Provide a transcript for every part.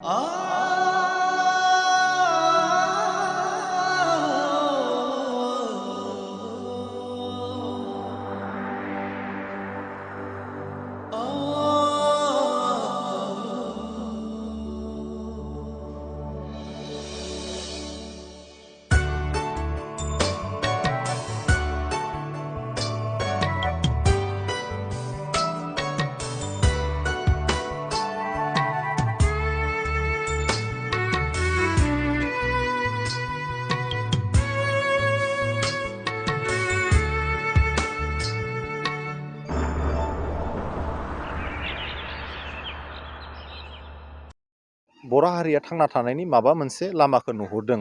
बर' हारिया थांना थानायनि माबा मोनसे लामाखौ नुहुरदों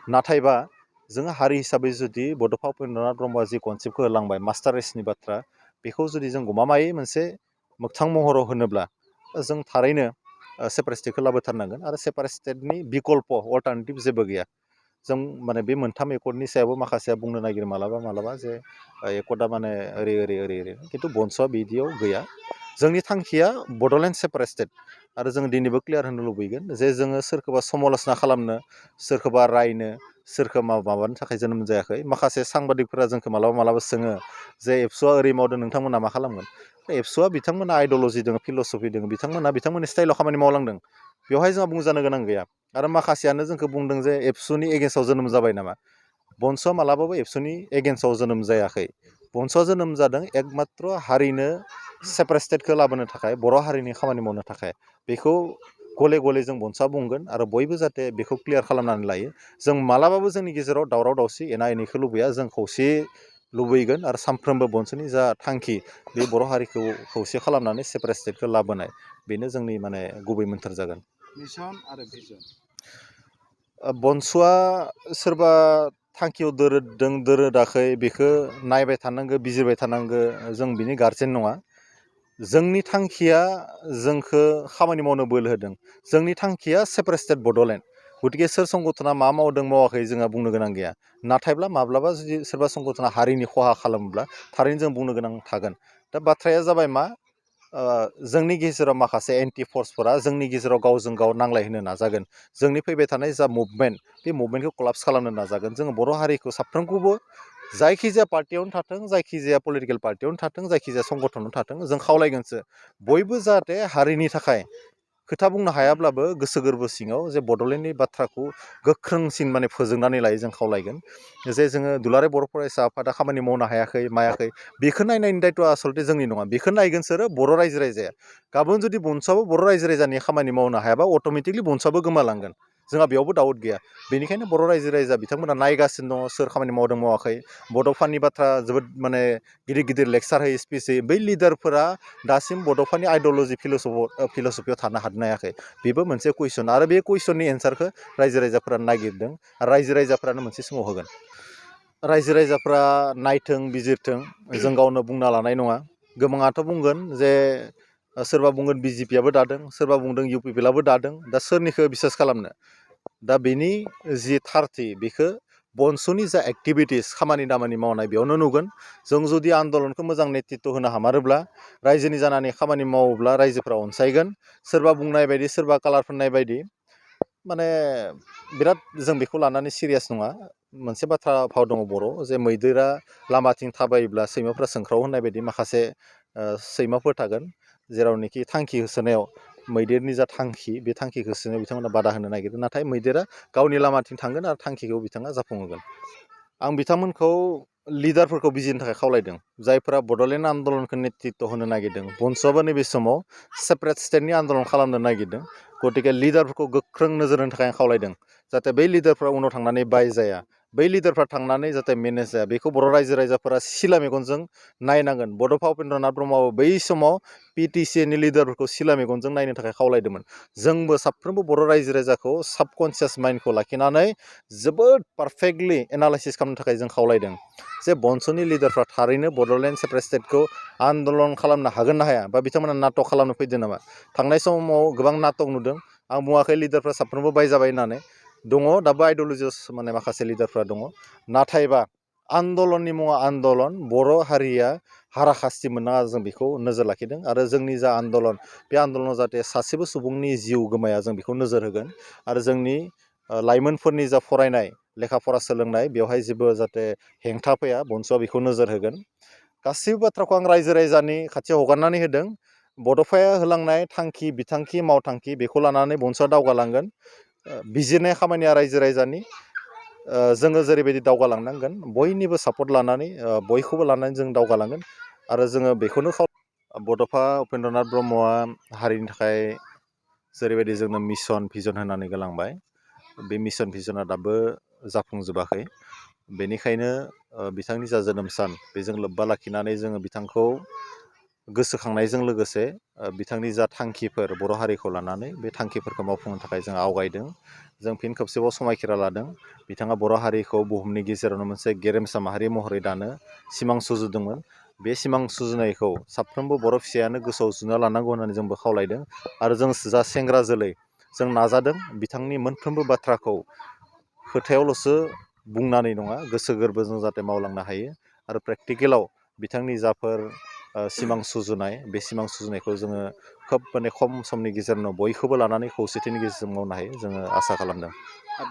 नाथायबा जों हारि हिसाबै जुदि बड'फा उपेन्द्रनाथ ब्रह्मआ जि कनसेप्टखौ होलांबाय मास्टार रेसनि बाथ्रा बेखौ जुदि जों गमामायै मोनसे मोगथां महराव होनोब्ला जों थारैनो सेपारेट स्टेटखौ लाबोथारनांगोन आरो सेपारेट स्टेटनि बिकल्प अल्टारनेटिभ जेबो गैया जों माने बे मोनथाम एकर्डनि सायावबो माखासेया बुंनो नागिरो मालाबा जे एकर्डआ माने ओरै खिन्थु बन्स'आ बिदियाव गैया जोंनि थांखिया बड'लेण्ड सेपारेट स्टेट आरो जों दिनैबो क्लियार होनो लुबैगोन जे जोङो सोरखौबा समाल'सना खालामनो सोरखौबा रायनो सोरखौबा माबानो थाखाय जोनोम जायाखै माखासे सांबादिकफोरा जोंखौ मालाबा सोङो जे एबसुआ ओरै मावदों नोंथांमोना मा खालामगोन एबसुआ बिथांमोना आइडिअल'जि दङ फिल'सफि दङ बिथांमोननि स्टाइलाव खामानि मावलांदों बेवहाय जोंहा बुंजानो गोनां गैया आरो माखासेयानो जोंखौ बुंदों जे एबसुनि एगेन्स्टआव जोनोम जाबाय नामा बन्स'आ मालाबाबो एबसुनि एगेन्स्टआव जोनोम जायाखै बन्स'आ जोनोम जादों एकमात्र हारिनो सेपारेट स्टेटखौ लाबोनो थाखाय बर' हारिनि खामानि मावनो थाखाय बेखौ गले गले जों बन्स'आ बुंगोन आरो बयबो जाहाथे बेखौ क्लियार खालामनानै लायो जों मालाबाबो जोंनि गेजेराव दावराव दावसि एना एनिखौ लुबैया जों खौसे लुबैगोन आरो सानफ्रोमबो बन्स'नि जा थांखि बे बर' हारिखौ खौसे खालामनानै सेपारेट स्टेटखौ लाबोनाय बेनो जोंनि माने गुबै मोन्थोर जागोन मिसन आरो भिजन बन्स'आ सोरबा थांखियाव दोरोदों दोरोदाखै बेखौ नायबाय थानांगौ बिजिरबाय थानांगौ जों बिनि गारजेन नङा जोंनि थांखिया जोंखौ खामानि मावनो बोलो होदों जोंनि थांखिया सेपारेट स्टेट बड'लेण्ड गतिके सोर संगठना मा मावदों मावाखै जोंहा बुंनो गोनां गैया नाथायब्ला माब्लाबा जुदि सोरबा संगठना हारिनि खहा खालामोब्ला थारैनो जों बुंनो गोनां थागोन दा बाथ्राया जाबाय मा जोंनि गेजेराव माखासे एन्टि फर्सफोरा जोंनि गेजेराव गावजों गाव नांलायहोनो नाजागोन जोंनि फैबाय थानाय जा मुभमेन्ट बे मुभमेन्टखौ कलाप्स खालामनो नाजागोन जोङो बर' हारिखौ साफ्रोमखौबो जायखिजाया पार्टियावनो थाथों जायखिजाया पलिटिकेल पार्टियावनो थाथों जायखिजाया संगठनावनो थाथों जों खावलायगोनसो बयबो जाहाथे हारिनि थाखाय खोथा बुंनो हायाब्लाबो गोसो गोरबो सिङाव जे बड'लेण्डनि बाथ्राखौ गोख्रोंसिन माने फोजोंनानै लायो जों खावलायगोन जे जोङो दुलाराय बर' फरायसा आफादा खामानि मावनो हायाखै मायाखै बेखौ नायनायनि दायथ'आ आसलथे जोंनि नङा बेखौ नायगोन सोरो बर' रायजो राजाया गाबोन जुदि बन्स'आबो बर' रायजो राजानि खामानि मावनो हायाबा अट'मेटिकलि बन्स'आबो गोमालांगोन जोंहा बेयावबो डाउट गैया बेनिखायनो बर' रायजो राजा बिथांमोना नायगासिनो दङ सोर खामानि मावदों मावाखै बड'फानि बाथ्रा जोबोद माने गिदिर लेक्सार होयो स्पिच होयो बै लिडारफोरा दासिम बड'फानि आइडिअल'जि फिल'सफियाव थानो हानो हायाखै बेबो मोनसे कुइसन आरो बे कुइसननि एन्सारखौ रायजो राजाफोरा नागिरदों आरो रायजो राजाफ्रानो मोनसे समाव होगोन रायजो राजाफ्रा नायथों बिजिरथों जों गावनो बुंना लानाय नङा गोबाङाथ' बुंगोन जे सोरबा बुंगोन बिजेपियाबो दादों सोरबा बुंदों इउपिपिएलआबो दादों दा सोरनिखौ बिसास खालामनो दा बेनि जि थारथि बेखौ बन्स'नि जा एक्टिभिटिस खामानि दामानि मावनाय बेयावनो नुगोन जों जुदि आन्दलनखौ मोजां नेतृत्व होनो हामारोब्ला रायजोनि जानानै खामानि मावोब्ला रायजोफ्रा अनसायगोन सोरबा बुंनाय बायदि सोरबा कालार फोननाय बायदि माने बिराद जों बेखौ लानानै सिरियास नङा मोनसे बाथ्रा भाव दङ बर' जे मैदेरा लामाथिं थाबायोब्ला सैमाफ्रा सोंख्राव होननाय बायदि माखासे सैमाफोर थागोन जेरावनोखि थांखि होसोनायाव मैदेरनि जा थांखि बे थांखिखौ होसोनायाव बिथांमोना बादा होनो नागिरो नाथाय मैदेरा गावनि लामाथिं थांगोन आरो थांखिखौ बिथाङा जाफुंहोगोन आं बिथांमोनखौ लिडारफोरखौ बिजिरनो थाखाय खावलायदों जायफोरा बड'लेण्ड आन्दलनखौ नेतृत्व होनो नागिरदों बन्स'आबो नैबे समाव सेपारेट स्टेटनि आन्दलन खालामनो नागिरदों गतिके लिडारफोरखौ गोख्रों नोजोर होनो थाखाय आं खावलायदों जाहाथे बै लिडारफ्रा उनाव थांनानै बाय जाया बै लिडारफ्रा थांनानै जाहाथे मेनेज जाया बेखौ बर' रायजो राजाफोरा सिला मेगनजों नायनांगोन बड'फा उपेन्द्रनाथ ब्रह्मआबो बै समाव पिटिसिनि लिडारफोरखौ सिला मेगनजों नायनो थाखाय खावलायदोंमोन जोंबो साफ्रोमबो बर' रायजो राजाखौ साबकनसियास माइन्डखौ लाखिनानै जोबोद पारफेक्टलि एनालाइसिस खालामनो थाखाय जों खावलायदों जे बन्स'नि लिडारफ्रा थारैनो बड'लेण्ड सेपारेट स्टेटखौ आन्दलन खालामनो हागोन ना हाया बा बिथांमोना नाटक खालामनो फैदों नामा थांनाय समाव गोबां नाटक नुदों आं बुङाखै लिडारफ्रा साफ्रोमबो बायजाबाय होननानै दङ दाबो आइडिअलजियास माने माखासे लिडारफ्रा दङ नाथायबा आन्दलननि मुङा आन्दलन बर' हारिया हाराखास्ति मोननाङा जों बेखौ नोजोर लाखिदों आरो जोंनि जा आन्दलन बे आन्दलनाव जाहाथे सासेबो सुबुंनि जिउ गोमाया जों बेखौ नोजोर होगोन आरो जोंनि लाइमोनफोरनि जा फरायनाय लेखा फरा सोलोंनाय बेवहाय जेबो जाहाथे हेंथा फैया बन्स'आ बेखौ नोजोर होगोन गासैबो बाथ्राखौ आं रायजो राजानि खाथियाव हगारनानै होदों बड'फाया होलांनाय थांखि बिथांखि मावथांखि बेखौ लानानै बन्स'आ दावगालांगोन बिजिरनाय खामानिया रायजो राजानि जोङो जेरैबायदि दावगालांनांगोन बयनिबो सापर्ट लानानै बयखौबो लानानै जों दावगालांगोन आरो जोङो बेखौनो बड'फा उपेन्द्रनाथ ब्रह्मआ हारिनि थाखाय जेरैबायदि जोंनो मिशन भिजन होनानै गालांबाय बे मिशन भिजना दाबो जाफुंजोबाखै बेनिखायनो बिथांनि जा जोनोम सान बेजों लोब्बा लाखिनानै जोङो बिथांखौ गोसोखांनायजों लोगोसे बिथांनि जा थांखिफोर बर' हारिखौ लानानै बे थांखिफोरखौ मावफुंनो थाखाय जों आवगायदों जों फिन खेबसेबाव समायखिरा लादों बिथाङा बर' हारिखौ बुहुमनि गेजेरावनो मोनसे गेरेमसा माहारि महरै दानो सिमां सुजुदोंमोन बे सिमां सुजुनायखौ साफ्रोमबो बर' फिसायानो गोसोआव जुना लानांगौ होननानै जोंबो खावलायदों आरो जों जा सेंग्रा जोलै जों नाजादों बिथांनि मोनफ्रोमबो बाथ्राखौ खोथायावल'सो बुंनानै नङा गोसो गोरबोजों जाहाथे मावलांनो हायो आरो प्रेक्टिकेलाव बिथांनि जाफोर सिमां सुजुनाय बे सिमां सुजुनायखौ जोङो खोब खम समनि गेजेरावनो बयखौबो लानानै खौसेथिनि गेजेरजों मावनो हायो जोङो आसा खालामदों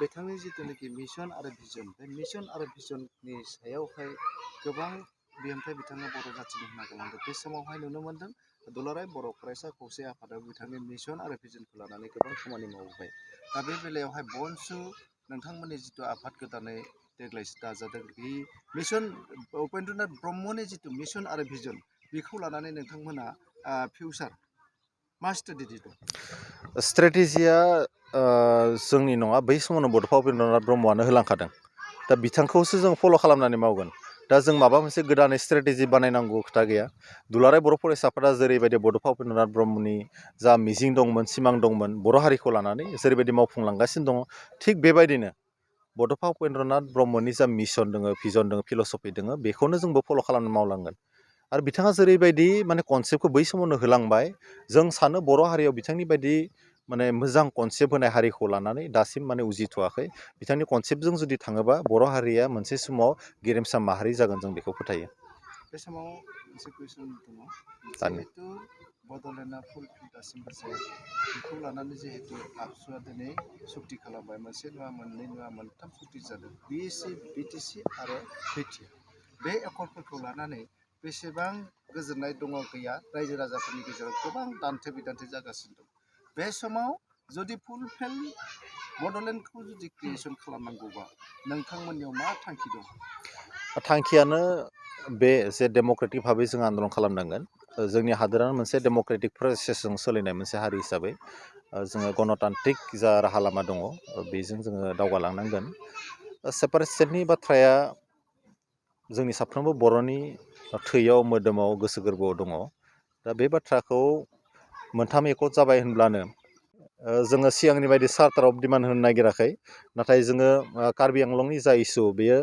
बिथांनि जिथुनाखि मिशन आरो भिजन बे मिशन आरो भिजननि सायावहाय गोबां बिहोंथाय बिथाङा बर' जाथिनि होना गालांदों बे समावहाय नुनो मोन्दों दुलाराय बर' फरायसा खौसे आफादाव बिथांनि मिशन आरो भिजनखौ लानानै गोबां खामानि मावबाय दा बे बेलायावहाय बनसु नोंथांमोननि जिथु आफाद गोदानै देग्लायसो दाजादों बे मिशन उपेन्द्रनाथ ब्रह्मनि जिथु मिशन आरो भिजन बेखौ लानानै नोंथांमोना फिउचार मा स्ट्रेटेजि दं स्ट्रेटेजिया जोंनि नङा बै समावनो बड'फा उपेन्द्रनाथ ब्रह्मआनो होलांखादों दा बिथांखौसो जों फल' खालामनानै मावगोन दा जों माबा मोनसे गोदानै स्ट्रेटेजि बानायनांगौ खोथा गैया दुलाराय बर' फरायसाफोरा जेरैबायदि बड'फा उपेन्द्रनाथ ब्रह्मनि जा मिजिं दंमोन सिमां दंमोन बर' हारिखौ लानानै जेरैबायदि मावफुंलांगासिनो दङ थिग बेबायदिनो बड'फा उपेन्द्रनाथ ब्रह्मनि जा मिशन दङ भिजन दङ फिल'सफि दङ बेखौनो जोंबो फल' खालामनो मावलांगोन आरो बिथाङा जेरैबायदि कनसेप्टखौ बै समावनो होलांबाय जों सानो बर' हारियाव बिथांनि बायदि मोजां कनसेप्ट होनाय हारिखौ लानानै दासिम उजिथ'वाखै बिथांनि कनसेप्टजों जुदि थाङोबा बर' हारिया मोनसे समाव गेरेमसा माहारि जागोन जों बेखौ फोथायो बे समाव मोनसे कुइसन दङ जिहेतु बड'लेण्डआ फुलफिल दासिमबो जायाखै बेखौ लानानै जिहेतु आबसुआ दिनै सुक्ति खालामबाय मोनसे नङा मोननै नङा मोनथाम सुक्ति जादों बिटिसि आरो बिटिआर बे एकर्डफोरखौ लानानै बेसेबां गोजोननाय दङ गैया रायजो राजाफोरनि गेजेराव गोबां दान्थे बिदान्थे जागासिनो दं बे समाव जुदि फुलफिल बड'लेण्डखौ जुदि क्रिएसन खालामनांगौबा नोंथांमोननियाव मा थांखि दं थांखियानो बे जे डेम'क्रेटिक भाबै जों आन्दलन खालामनांगोन जोंनि हादोरानो मोनसे डेम'क्रेटिक प्रसेसजों सोलिनाय मोनसे हारि हिसाबै जोङो गणतान्त्रिक जा राहा लामा दङ बेजों जोङो दावगालांनांगोन सेपारेट स्टेटनि बाथ्राया जोंनि साफ्रोमबो बर'नि थैयाव मोदोमाव गोसो गोरबोआव दङ दा बे बाथ्राखौ मोनथाम एकर्ड जाबाय होनब्लानो जोङो सिगांनि बायदि चार्टार अफ डिमान्ड होनो नागिराखै नाथाय जोङो कार्बि आंलंनि जा इस्यु बेयो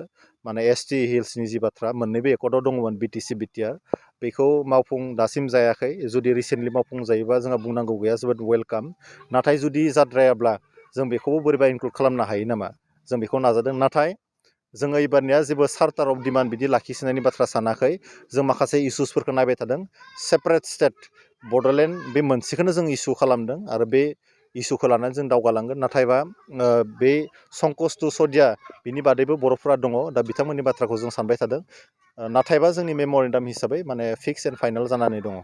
एसटि हिल्सनि जि बाथ्रा मोननैबो एकर्डआव दङमोन बिटिसि बिटिआर बेखौ मावफुं दासिम जायाखै जुदि रिसेन्टलि मावफुं जायोबा जोंहा बुंनांगौ गैया जोबोद वेलकाम नाथाय जुदि जाद्रायाब्ला जों बेखौबो बोरैबा इनक्लुड खालामनो हायो नामा जों बेखौ नाजादों नाथाय जोङो एबारनिया जेबो चार्टार अफ डिमान्ड बिदि लाखिनायनि बाथ्रा सानाखै जों माखासे इस्युसफोरखौ नायबाय थादों सेपारेट स्टेट बड'लेण्ड बे मोनसेखौनो जों इस्यु खालामदों आरो बे इस्युखौ लानानै जों दावगालांगोन नाथायबा बे संकस टु सदिया बिनि बादैबो बर'फोरा दङ दा बिथांमोननि बाथ्राखौ जों सानबाय थादों नाथायबा जोंनि मेम'रेन्डाम हिसाबै फिक्स एन्ड फाइनाल जानानै दङ